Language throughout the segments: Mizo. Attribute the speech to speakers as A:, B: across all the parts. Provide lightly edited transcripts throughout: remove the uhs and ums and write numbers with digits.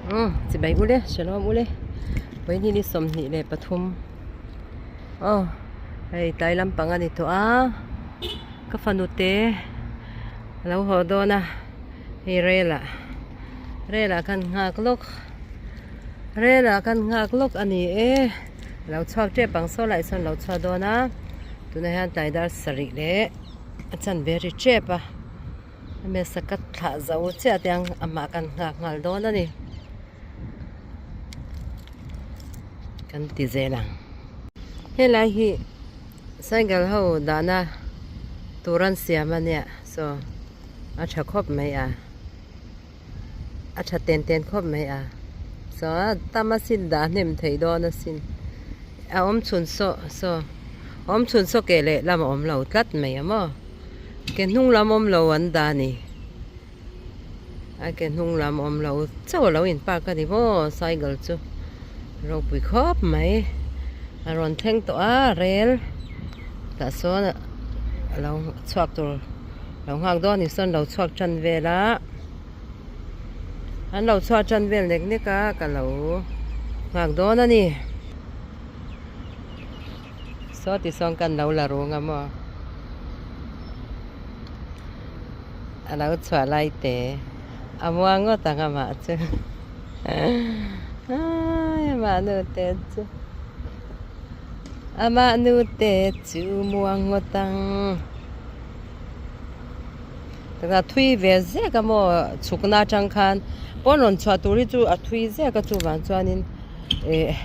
A: Umm chibai ule shalom ule vawiin hi ni 23 aw hei tlai lampang a ni tawh a ka fanu te a lo haw dawn a hei rel ah rel ah khan nghak lawk rel ah khan nghak lawk a ni e a lo chhuak tep ang saw lai sawn a lo chhuak dawn a tunah hian tlai dar sarih leh a chanve ri tep a. Hmeichhe ka thlah zo chiah te ang amah kan nghak nghal dawn a ni kan ti zel ang helai hi cycle ho dahna tur an siam a nia saw a tha khawp mai a a tha ten ten khawp mai a saw a tam a sin dah hnem theih dawn a sin a awm chhun saw saw awm chhun saw ke leh lam a awm lo tlat mai a maw. Ke hnung lam awm lo an dah a ni. A ke hnung lam awm lo chauh a lo in park a ni maw cycle chu ropui khawp mai. A rawn thleng tawh a rel tah sawn a lo chhuak tur lo nghak dawn ni sawn lo chhuak tan vel a an lo chhuak tan vel nek nek a ka lo nghak dawn a ni. Saw ti sawn kan lo la rung a maw a lo chhuah lai te a muang ngawt ang amah chu ai amah nu te chu amah nu te chu muang ngawt ang takah thui ve zek a maw chhukna atang khan pawn rawn chhuah tur hi chu a thui zek a chuvang chuanin. Ih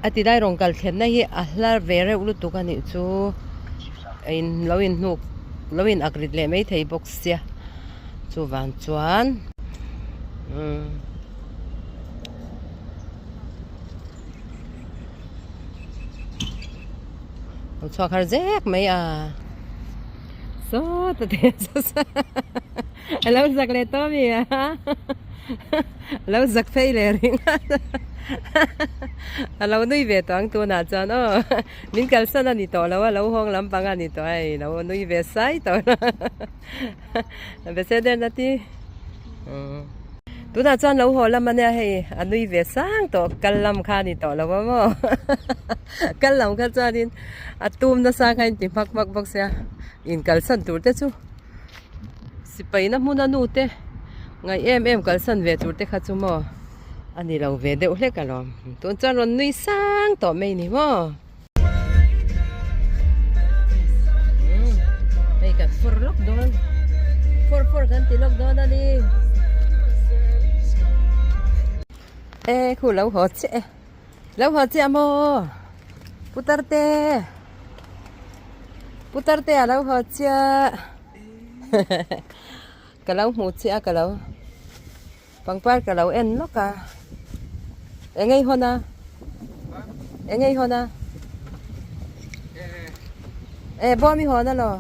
A: a ti lai rawn kal thlenna hi a hla ve reuh lutuk a nih chu a in lo in hnuk lo in ak rit leh maithei bawk sia chuvang chuan umm lo chhuak har zek mai a sawta te a lo zak leh tawh ami a. Lo zak phei leh ring a lo nui ve tawh ang tunah chuan aw min kalsan a ni tawh lo a lo hawng lampang a ni tawh hei lo nui ve sai tawh beseder na ti tunah chuan lo haw lam ania hei a nui ve sang tawh kal lam kha a ni tawh lo a maw kal lam kha chuanin a tum nasa kha a inti hmak hmak bawk sia inkalsan tur te chu. Sipai na hmun a nu te ngaih em em kalsan ve tur te kha chu maw a ni lo ve deuh hlek alawm tun chuan rawn nui sang tawh mai ni maw. Hei kan fawr lawk dawn fawr fawr kan ti lawk dawn a ni e khu lo haw chiah e lo haw chiah maw putar te. Putar te a lo haw chiah ka lo hmuh chiah a ka lo pangpar ka lo en lawk a eng ei hawn a eng ei hawn a e bawm i hawn alaw.